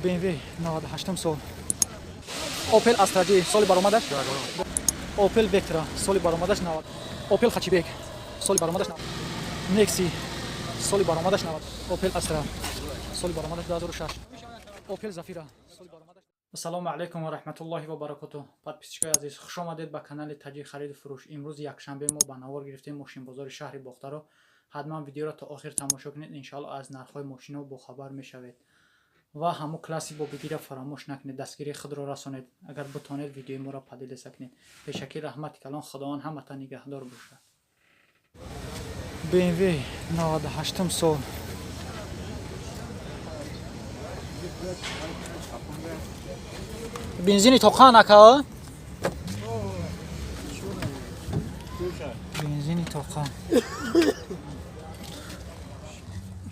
BMW 98 сол. Opel Astra G соли баромадаш. Opel Vectra соли баромадаш 90. Opel Hatchback соли баромадаш 90. Nexi соли баромадаш 90. Opel Astra соли баромадаш 2006. Opel Zafira соли баромадаш. Ассалому алайкум ва раҳматуллоҳи ва баракотуҳ. Подписчикои азиз, хуш омадед ба канали Таҷик хариду фурӯш. Имрӯз якшанбе мо ба навор гирифтем мошинбозори шаҳри Бохтаро. Ҳатман видеоро то охир тамошо кунед, иншоалло аз нархҳои мошино бохабар мешавед. Ва ҳамо класси бобигира фаромӯш накунед, дастгирии худро расонед. Агар бутонед, видеои моро поделиться кунед. Пешакӣ раҳмати калон, Худованд ҳамата нигаҳдор бошад. BMW 98 сол. Бензини тоқан ака? Бензини тоқан.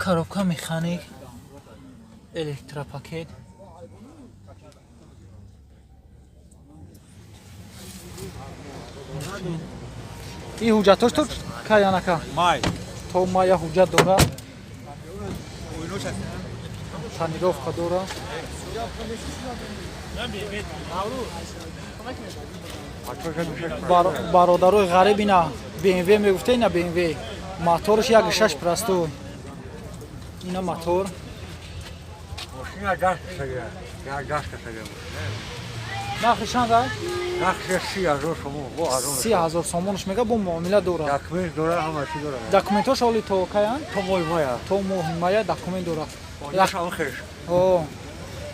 Коробка механик, электропакет. И ҳуҷҷатош то каян ака? Май. То мая ҳуҷҷат дора. Тонировка дора. Бародарои ғариб ина BMW мегуфта, ина BMW. Моторш 1.6 простой. Ина мотор. Мошина газ кашага. Я газ кашага. Нархи чанд ай? Нархи 30,000 сомон, бо арзон. 30,000 сомонш мега, бо муомила дора. Документ дора, ҳама чи дора. Документош оли то каян? То моҳи мая. То моҳи мая документ дора. Яшам хеш. О,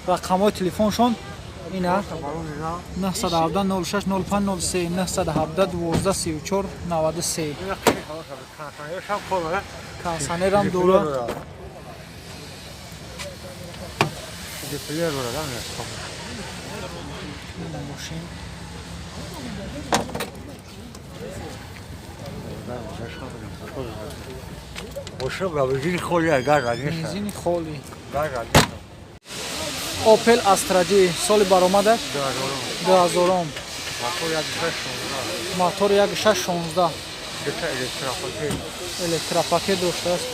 рақамҳои телефоншон ина 917 06 05 03 917 12 34 93. Консанерам дора. Мошин. Бензини холи, газ. Бензини холи. Opel Astra G соли баромадаш 2000. Мотор 1616. Электропакет доштааст.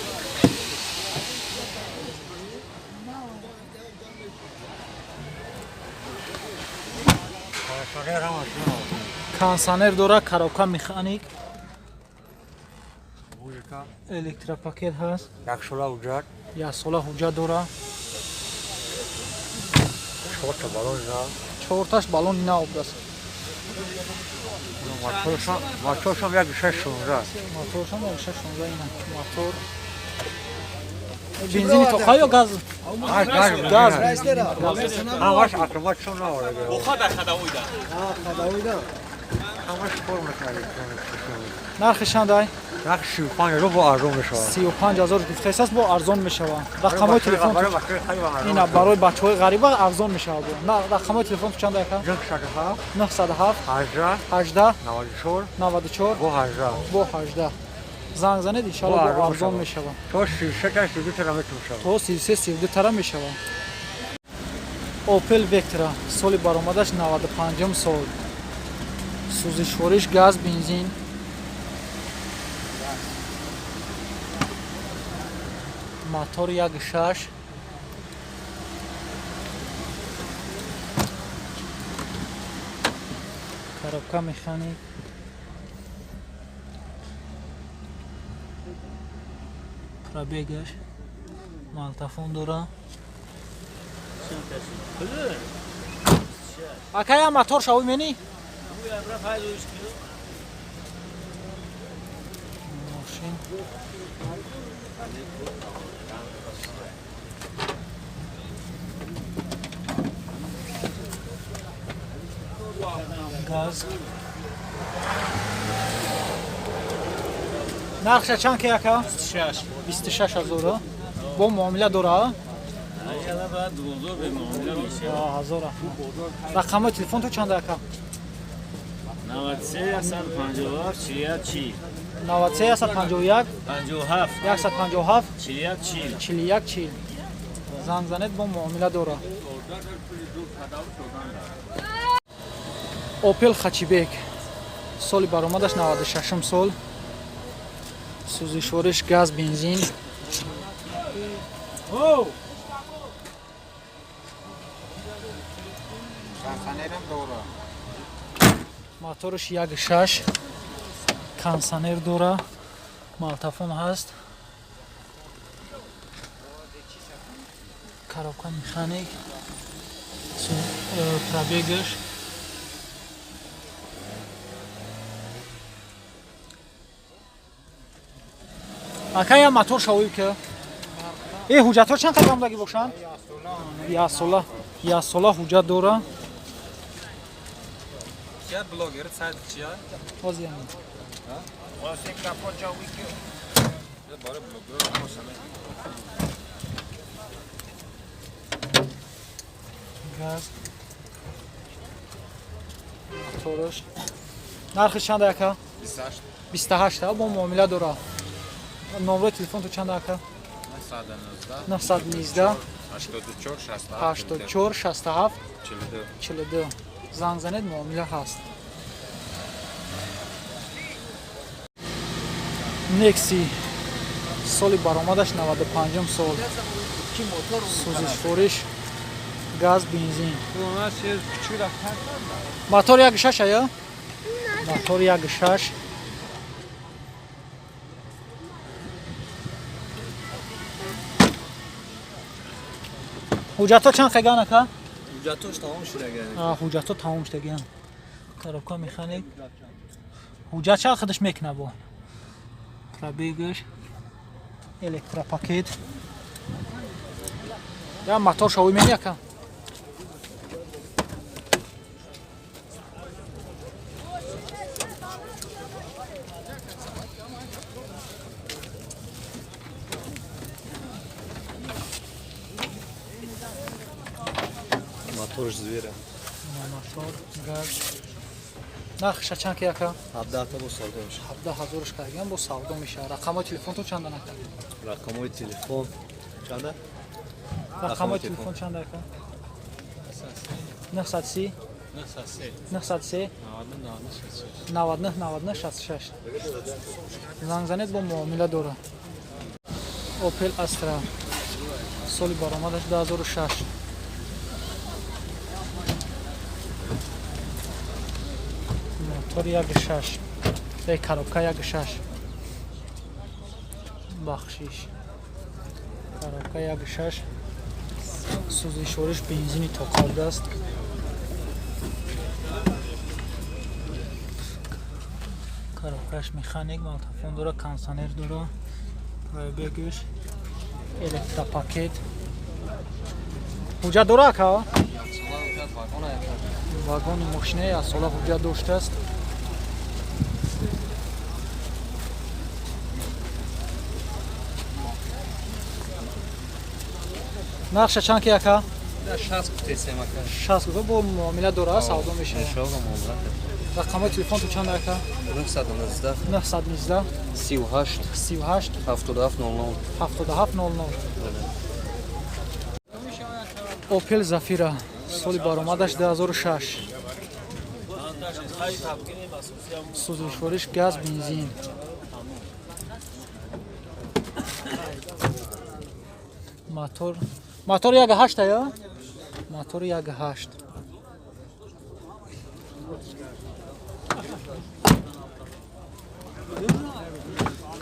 Консанер дора, коробка механик. Электропакет ҳаст. Яксола ҳуҷҷат. Яксола ҳуҷҷат дора. Чорта баллони нав. Чорташ баллони нав будааст. Моторшам 1616. Моторшам 1616 ина мотор. Бензини тоқа ё газ? Газ. Газ. Ҳамаш автоматшон навора. Ҳамаш кор мекунад. Нархи чанд ай? Нархи 35,000 бо арзон мешавад. 35,000 гуфтааст, бо арзон мешавад. Рақамҳои телефон ина барои бачаҳои ғариба арзон мешавад. Рақамҳои телефон чанд ай ака? 907 907 18 18 94 94 бо 18 бо 18. Занг занед, иншоалло бо арзон мешавад. То 33 та 32 тара мешавад. То 33 32 тара мешавад. Opel Vectra соли баромадаш 95 сол. Сӯзишвориш газ, бензин. Мотор 1.6. Коробка механик. Пробегаш. Малтафон дора. Акая мотор шавӣ мени? Мошин. Газ. Нархша чанд ки ака? 26,000. Бо муомила дора? Ҳазор. Рақамҳои телефон ту чанд ака? 93 157 41 40. 93 151 57 157 41 40. 41 40. Занг занед, бо муомила дора. Opel Hatchback соли баромадаш 96 сол. Сӯзишвориш газ, бензин. Кондиционерам дора. Моторш 1.6, кондиционер дора, магнитофон ҳаст, коробка механик, пробегаш ака, я мотор шавӣ ки э ҳуҷҷатҳо чанд қадр омдагӣ бошанд? Яксола, яксола ҳуҷҷат дора. Чия блогер сайт чия? Ҳозир. Осе капо чавӣ ки. Барои блогер мошана. Газ, мотораш. Нархи чанда, ака? 28. 28 бо муомила дора. Номерои телефонту чанда, ака? 919 919 84 67 84 67 42. 42. Занг занед, муомила ҳаст. Некси, соли баромадаш 95 сол, сӯзишфориш газ, бензин, мотор 1.6 ая, мотор 1.6. Ҳуҷҷатҳо чанд қайган, ака? Ҳуҷҷатош тамом шудаган. Ҳуҷҷатҳо тамом шудагиан. Коробка механик. Ҳуҷҷат чанд худаш мекуна бо пробегаш, электропакет. Я мотор шавӣ мени, ака? Моторш звера. Мотор, газ. Нархша чанд ки, ака? 17 та бо савдо мешавад. 17 ҳазорш карган, бо савдо мешавад. Рақамҳои телефонтон чанда, ака? Рақамҳои телефон чанда? Рақамҳои телефон чанда, ака? 930 903 99 99 66. Занг занед, бо муомила дора. Опел Астра, соли баромадаш 2006, мотор 1.6, коробка 1.6, бахшиш, коробка 1.6, сӯзишвориш бензини тоқалдаст. Коробкаш механик, магнитофон дора, кондиционер дора, пробегаш, электропакет. Ҳуҷҷат дора, ака? Вагони мошина яксола ҳуҷҷат доштааст. Нархша чанд ки, ака? 60 гуфтесем, ака. 60 гуфта, бо муомила дора, савдо мешавад. Иншоалло, муомила. Рақамҳои телефонтон чанд, ака? 919 919 38 38 77 00. 77 00. Опел Зафира, соли баромадаш 2006, сӯзишвориш газ, бензин. Мотор 1.8 ая, мотор 1.8.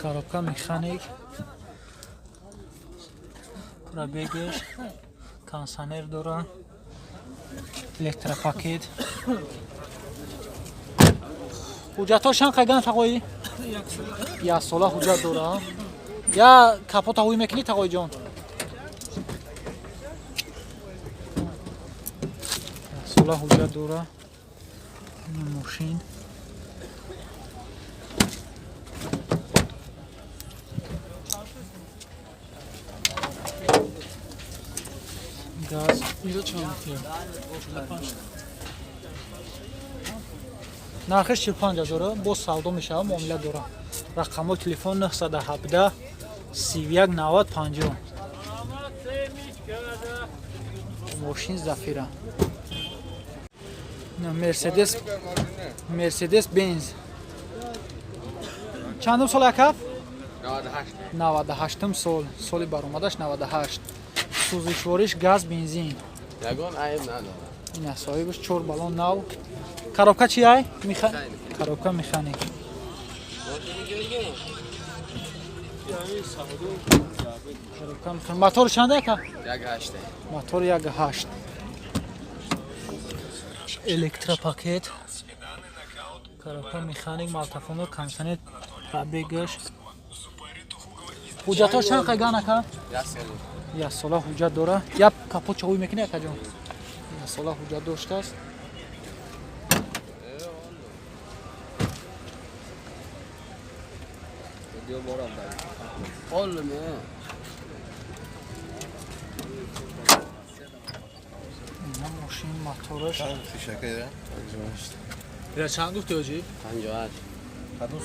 Коробка механик, пробегаш, кондиционер дора, электропакет. Ҳуҷҷатҳо чанд қайган, тағоӣ? Яксола ҳуҷҷат дора. Я капота ҳуй мекунӣ, тағоиҷон? Яксола ҳуҷҷат дора мошин. Газ. Инҷо чанд? Нархиш 45 ҳазора, боз савдо мешавад, муомила дора. Рақамҳои телефон 917 31 90 50. Мошин Зафира. Мерседес Бенз чандум сол, ака? 98 сол, соли баромадаш 98, сӯзишвориш газ, бензин. Ягон айб надорад. Ина соҳибаш, чор балон нав. Коробка чи ай? Коробка механик. Коробка механик. Мотор чанд, ака? 1,8. Мотор 1,8. Электропакет. Коробка механик, магнитофон, кондиционер, пробегаш. Ҳуҷҷатҳо чанд қайган, ака? Як сола. Як сола ҳуҷҷат дора. Як капот чаҳуй мекунӣ, акаҷон? Як сола ҳуҷҷат доштааст. Дио борам дай. Олме. Ина мошин, мотораш. Ира чанд гуфти, ҳоҷӣ? 58.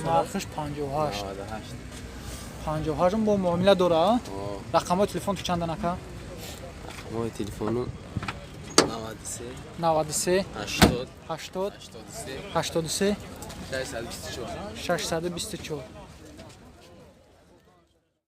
Нархиш 58. 98. 58 бо муомила дора, а? Рақамҳои телефон ту чандан, ака? Рақамҳои телефону 93. 93. 80. 80. 83. 83. 624. 624.